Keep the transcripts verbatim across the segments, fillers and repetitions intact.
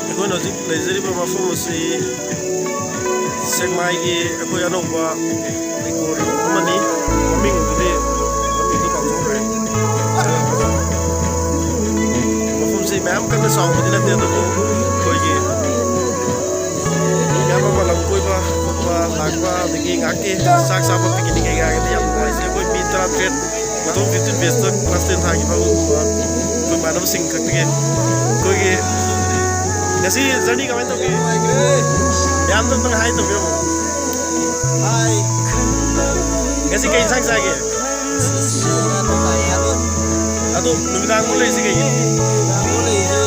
ꯑꯩꯈꯣꯏꯅ ꯍꯧꯖꯤꯛ ꯂꯩꯖꯔꯤꯕ ꯃꯐꯝ ꯑꯁꯤ ꯁꯦꯛꯃꯥꯏꯒꯤ ꯑꯩꯈꯣꯏ ꯑꯅꯧꯕ ꯏꯪꯈꯣꯜ ꯑꯃꯅꯤ꯫ ꯃꯃꯤꯡꯗꯨꯗꯤ, ꯃꯃꯤꯡꯗꯨ ꯀꯥꯎꯊꯣꯛꯈ꯭ꯔꯦ꯫ ꯃꯐꯝꯁꯤ ꯃꯌꯥꯝ ꯀꯟꯅ ꯆꯥꯎꯕꯗꯤ ꯅꯠꯇꯦ, ꯑꯗꯨꯕꯨ ꯑꯩꯈꯣꯏꯒꯤ ꯃꯌꯥꯝ ꯑꯃ ꯂꯝ ꯀꯣꯏꯕ ꯈꯣꯠꯄ ꯂꯥꯛꯄ, ꯑꯗꯒꯤ ꯉꯥꯏꯍꯥꯛꯀꯤ ꯆꯥꯛ ꯆꯥꯕ, ꯄꯤꯛꯅꯤꯛ ꯀꯩꯀꯥꯒꯤꯗꯤ ꯌꯥꯝ ꯅꯨꯡꯉꯥꯏꯖꯩ꯫ ꯑꯩꯈꯣꯏ ꯃꯤ ꯇꯔꯥꯇꯔꯦꯠ, ꯃꯊꯪ ꯐꯤꯐꯇꯤꯟ ꯕꯦꯁꯇ ꯀ꯭ꯂꯥꯁ ꯇꯦꯟ ꯊꯥꯈꯤꯕ ꯑꯩꯈꯣꯏ ꯏꯃꯥꯟꯅꯕꯁꯤꯡ ꯈꯛꯇꯒꯤ꯫ ꯑꯩꯈꯣꯏꯒꯤ ꯉꯁꯤ ꯖꯔꯅꯤ ꯀꯃꯥꯏꯅ ꯇꯧꯒꯦ? ꯃꯌꯥꯝꯗ ꯑꯝꯇꯪ ꯍꯥꯏ ꯇꯧꯕꯤꯔꯝꯃꯣ꯫ ꯍꯥꯏ꯫ ꯉꯁꯤ ꯀꯩ ꯏꯟꯁꯥꯡ ꯆꯥꯒꯦ? ꯑꯗꯣ ꯅꯨꯃꯤꯗꯥꯡꯕꯨ ꯂꯩꯔꯤꯁꯦ ꯀꯩꯒꯤꯅꯣ? ꯅꯨꯃꯤꯗꯥꯡꯕꯨ ꯂꯩꯔꯤꯁꯦ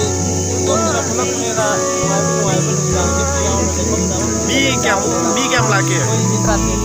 ꯌꯨꯝꯂꯣꯝꯗ ꯄꯨꯂꯞ ꯄꯨꯜꯂꯒ ꯅꯨꯡꯉꯥꯏꯕ ꯅꯨꯡꯉꯥꯏꯕ ꯅꯨꯃꯤꯗꯥꯡꯁꯦ ꯌꯥꯎꯅ ꯆꯠꯐꯝꯗ ꯃꯤ ꯀꯌꯥꯝ, ꯃꯤ ꯀꯌꯥꯝ ꯂꯥꯛꯀꯦ? ꯑꯩꯈꯣꯏ ꯃꯤ ꯇꯔꯥꯇꯔꯦꯠ꯫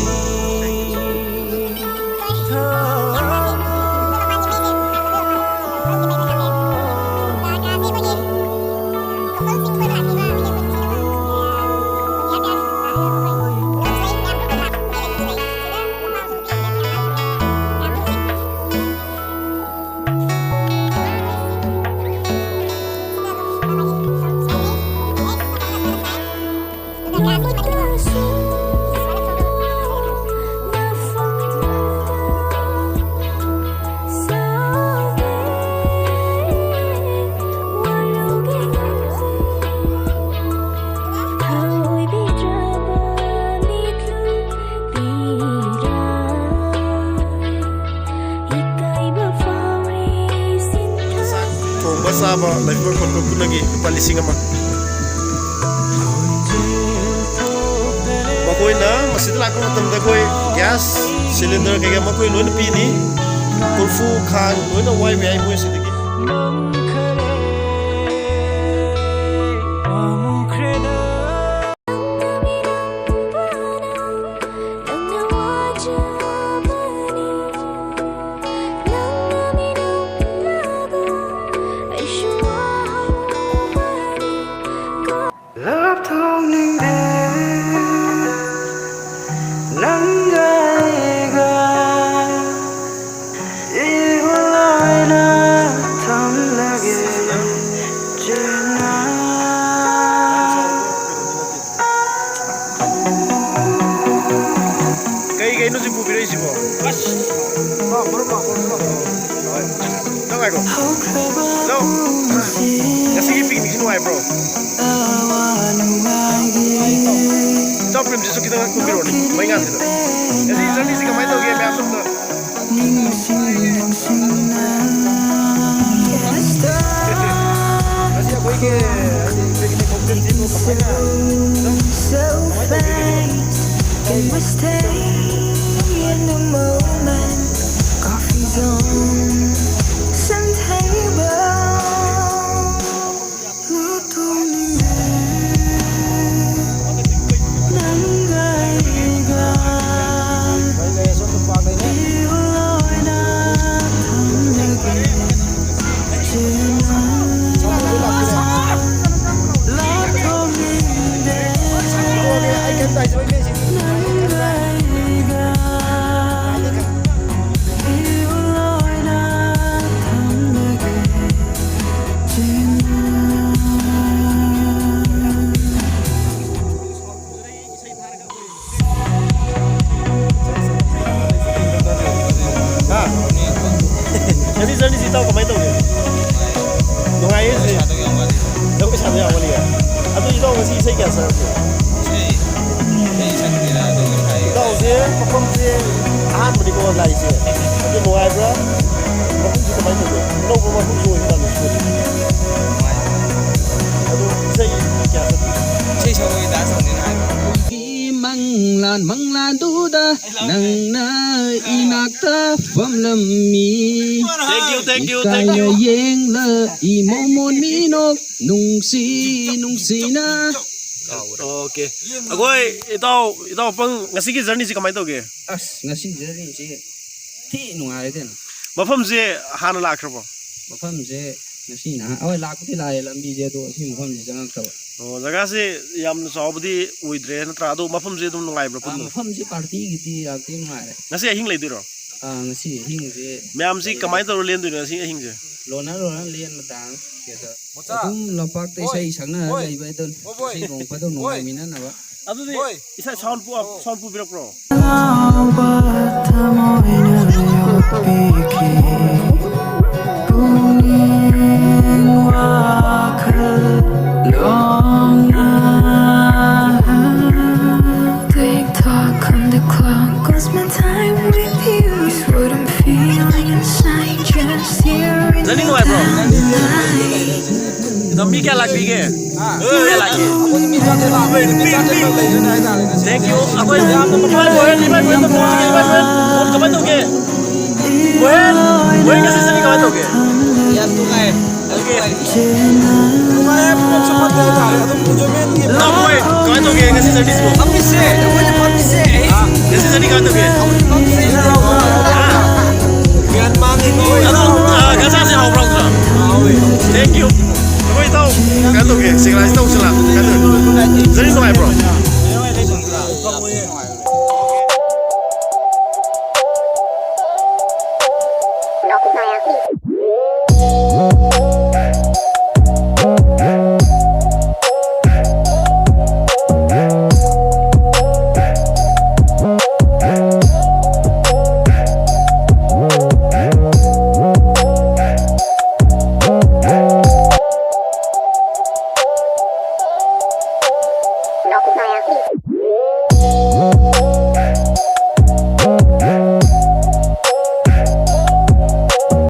ꯆꯥꯛ ꯊꯣꯡꯕ ꯆꯥꯕ ꯂꯩꯕ ꯈꯣꯠꯄ ꯄꯨꯟꯅꯒꯤ ꯂꯨꯄꯥ ꯂꯤꯁꯤꯡ ꯑꯃ꯫ ꯃꯈꯣꯏꯅ ꯃꯁꯤꯗ ꯂꯥꯛꯄ ꯃꯇꯝꯗ ꯑꯩꯈꯣꯏ ꯒ꯭ꯌꯥꯁ ꯁꯤꯂꯤꯟꯗꯔ ꯀꯩꯀꯥ ꯃꯈꯣꯏ ꯂꯣꯏꯅ ꯄꯤꯅꯤ꯫ ꯀꯣꯔꯐꯨ, ꯈꯥꯡ ꯂꯣꯏꯅ ꯋꯥꯏꯕ ꯌꯥꯏ ꯃꯣꯏ ꯁꯤꯗꯒꯤ꯫ ꯂꯥꯞꯊꯣꯛꯅꯤꯡꯗꯦ ꯅꯪꯒ ꯑꯩꯒ ꯏꯍꯨꯜ ꯑꯣꯏꯅ ꯊꯝꯂꯦ꯫ ꯅꯨꯡꯉꯥꯏꯕ꯭ꯔꯣ? ꯏꯇꯥꯎ ꯄ꯭ꯔꯦꯝꯖꯤꯠꯁꯨ ꯈꯤꯇꯪ ꯀꯨꯝꯕꯤꯔꯛꯑꯣꯅꯦ, ꯃꯩ ꯉꯥꯁꯤꯗ꯫ ꯉꯁꯤ journey ꯁꯤ ꯀꯃꯥꯏꯅ ꯇꯧꯒꯦ, ꯃꯌꯥꯝꯁꯨ ꯑꯝꯇ? ꯉꯁꯤ ꯑꯩꯈꯣꯏꯒꯤ, ꯍꯥꯏꯗꯤ, picnic ꯍꯣꯝ ꯁ꯭ꯇꯦ ꯆꯦꯟꯕ ꯀꯃꯥꯏꯅ, ꯀꯃꯥꯏꯅ ꯇꯧꯒꯦ? ꯍꯥ? ꯉꯁꯤ journey ꯁꯤ ꯏꯇꯥꯎ ꯀꯃꯥꯏꯅ ꯇꯧꯒꯦ? ꯅꯨꯡꯉꯥꯏꯌꯦ ꯁꯤ꯫ ꯅꯪ ꯄꯩꯁꯥꯗꯣ ꯌꯥꯝ ꯋꯥꯠꯂꯤꯌꯦ꯫ ꯑꯗꯨ ꯏꯇꯥꯎ ꯉꯁꯤ ꯏꯁꯩ ꯀꯌꯥ ꯁꯛꯑꯒꯦ? ꯏꯇꯥꯎꯁꯦ ꯃꯐꯝꯁꯦ ꯑꯍꯥꯟꯕꯅꯤꯀꯣ ꯂꯥꯛꯏꯁꯦ꯫ ꯑꯗꯨ ꯅꯨꯡꯉꯥꯏꯕ꯭ꯔꯥ? ꯃꯐꯝꯁꯦ ꯀꯃꯥꯏꯅ ꯇꯧꯒꯦ? ꯑꯅꯧꯕ ꯃꯐꯝꯁꯨ ꯑꯣꯏꯕ ꯃꯥꯜꯂꯦ ꯁꯤꯕꯨꯗꯤ꯫ ꯑꯗꯨ ꯏꯁꯩ ꯀꯌꯥ ꯁꯛꯀꯦ? ꯏꯁꯩ ꯁꯛꯑꯣꯏ, dance ꯇꯧꯅꯤꯅ ꯍꯥꯏꯕ꯫ ꯃꯪꯂꯥꯟ ꯃꯪꯂꯥꯟꯗꯨꯗ ꯅꯪꯅ ꯏꯅꯥꯛꯇ ꯐꯝꯂꯝꯃꯤ꯫ Thank you, thank you, thank you. ꯏꯀꯥꯏꯅ ꯌꯦꯡꯂ ꯏꯃꯣꯃꯣꯟ ꯃꯤꯅꯣꯛ ꯅꯨꯡꯁꯤ ꯅꯨꯡꯁꯤꯅ꯫ Okay꯫ ꯑꯩꯈꯣꯏ ꯏꯇꯥꯎ, ꯏꯇꯥꯎ ꯄꯪ ꯉꯁꯤꯒꯤ journey ꯁꯤ ꯀꯃꯥꯏꯅ ꯇꯧꯒꯦ? ꯑꯁ, ꯉꯁꯤ journey ꯁꯤ ꯊꯤ ꯅꯨꯡꯉꯥꯏꯔꯦ ꯀꯩꯅꯣ꯫ ꯃꯐꯝꯁꯦ ꯍꯥꯟꯅ ꯂꯥꯛꯈ꯭ꯔꯕꯣ? ꯃꯐꯝꯁꯦ ꯉꯁꯤꯅ ꯑꯍꯥꯟ-, ꯍꯣꯏ, ꯂꯥꯛꯄꯨꯗꯤ ꯂꯥꯛꯑꯦ, ꯂꯝꯕꯤꯁꯦ, ꯑꯗꯣ ꯁꯤ ꯃꯐꯝꯁꯦ ꯆꯪꯉꯛꯇꯕ꯫ ꯑꯣ, ꯖꯒꯥꯁꯦ ꯌꯥꯝꯅ ꯆꯥꯎꯕꯗꯤ ꯑꯣꯏꯗ꯭ꯔꯦ ꯅꯠꯇ꯭ꯔꯥ? ꯑꯗꯣ ꯃꯐꯝꯁꯦ ꯑꯗꯨꯝ ꯅꯨꯡꯉꯥꯏꯕ꯭ꯔꯥ ꯑꯥ, ꯄꯨꯟꯅ? ꯃꯐꯝꯁꯦ party ꯒꯤꯗꯤ ꯌꯥꯝ ꯊꯤ ꯅꯨꯡꯉꯥꯏꯔꯦ꯫ ꯉꯁꯤ ꯑꯍꯤꯡ ꯂꯩꯗꯣꯏꯔꯣ? ꯑꯥ, ꯉꯁꯤ ꯑꯍꯤꯡꯁꯦ ꯃꯌꯥꯝꯁꯤ ꯂꯩꯔꯦ꯫ ꯀꯃꯥꯏꯅ ꯇꯧꯔ ꯂꯦꯟꯗꯣꯏꯅꯣ ꯉꯁꯤ ꯑꯍꯤꯡꯁꯦ? ꯂꯣꯟꯅ ꯂꯣꯟꯅ ꯂꯦꯟꯕ ꯇꯥꯔꯅꯤ ꯁꯤꯗ꯫ ꯑꯗꯨꯝ ꯂꯝꯄꯥꯛꯇ ꯏꯁꯩ ꯁꯛꯅꯔ ꯂꯩꯕ ꯍꯥꯏꯗꯨꯅꯤ꯫ ꯉꯁꯤ ꯅꯣꯡ ꯐꯥꯗꯣꯛ ꯅꯨꯡꯉꯥꯏꯃꯤꯟꯅꯅꯕ꯫ ꯑꯗꯨꯗꯤ ꯏꯁꯥ sound ꯄꯨ-, sound ꯄꯨꯕꯤꯔꯛꯄ꯭ꯔꯣ? ꯑꯉꯥꯎꯕ ꯊꯃꯣꯏꯅ ꯌꯣꯛꯄꯤꯈꯤ꯫ ꯄꯨꯛꯅꯤꯡ ꯋꯥꯈꯜ ꯑꯗꯣ ꯃꯤ ꯀꯌꯥ ꯂꯥꯛꯄꯤꯒꯦ? ꯃꯤ ꯀꯌꯥ ꯂꯥꯛꯏ? ꯑꯩꯈꯣꯏ ꯃꯤ ꯇꯔꯥꯇꯔꯦꯠ ꯂꯥꯛꯑꯕꯅꯤ꯫ ꯃꯤ ꯇꯔꯥꯇꯔꯦꯠ ꯂꯩꯔꯦꯅꯦ ꯍꯥꯏꯇꯥꯔꯦꯅꯦ꯫ Thank you. ꯑꯩꯈꯣꯏ ꯏꯕꯥꯏ ꯃꯣꯍꯟ, ꯏꯕꯥꯏ ꯃꯣꯍꯟ, ꯏꯕꯥꯏ ꯃꯣꯍꯟ, ꯃꯣꯍꯟ ꯀꯃꯥꯏꯅ ꯇꯧꯒꯦ? ꯃꯣꯍꯟ, ꯃꯣꯍꯟ ꯉꯁꯤ ꯆꯠꯂꯤ ꯀꯃꯥꯏꯅ ꯇꯧꯒꯦ? ꯌꯥꯝ ꯅꯨꯡꯉꯥꯏ꯫ ꯅꯨꯡꯉꯥꯏ꯫ ꯅꯨꯡꯉꯥꯏ ꯍꯥꯏꯕꯃꯛꯁꯨ ꯐꯠꯇꯦ ꯍꯥꯏꯇꯥꯔꯦ꯫ ꯑꯗꯨꯝ enjoyment ꯒꯤ ꯏꯅꯥꯎ ꯃꯣꯍꯟ, ꯀꯃꯥꯏꯅ ꯇꯧꯒꯦ ꯉꯁꯤ ꯆꯠꯂꯤꯁꯤꯕꯣ? ꯐꯝꯃꯤꯁꯦ, ꯑꯩꯈꯣꯏꯅ ꯐꯝꯃꯤꯁꯦ꯫ ꯉꯁꯤ ꯆꯠꯂꯤ ꯀꯃꯥꯏꯅ ꯇꯧꯒꯦ? ꯐꯝꯃꯤꯁꯦ꯫ ꯒ꯭ꯌꯥꯟ ꯃꯥꯡꯉꯤꯀꯣ꯫ ꯑꯗꯣ, ꯑ, ꯒꯟꯖꯥꯁꯦ ꯍꯥꯎꯕ꯭ꯔꯥ ꯍꯥꯎꯇ꯭ꯔꯥ? ꯍꯥꯎꯋꯦ꯫ Thank you. ꯑꯩꯈꯣꯏ ꯏꯇꯥꯎ, ꯀꯩꯅꯣ ꯇꯧꯒꯦ, ꯁꯤꯒꯅꯥꯏꯁ ꯇꯧꯁꯤꯔꯥ? ꯀꯩꯅꯣ ꯇꯧꯒꯦ꯫ ꯖꯔꯅꯤ ꯅꯨꯡꯉꯥꯏꯕ꯭ꯔꯣ?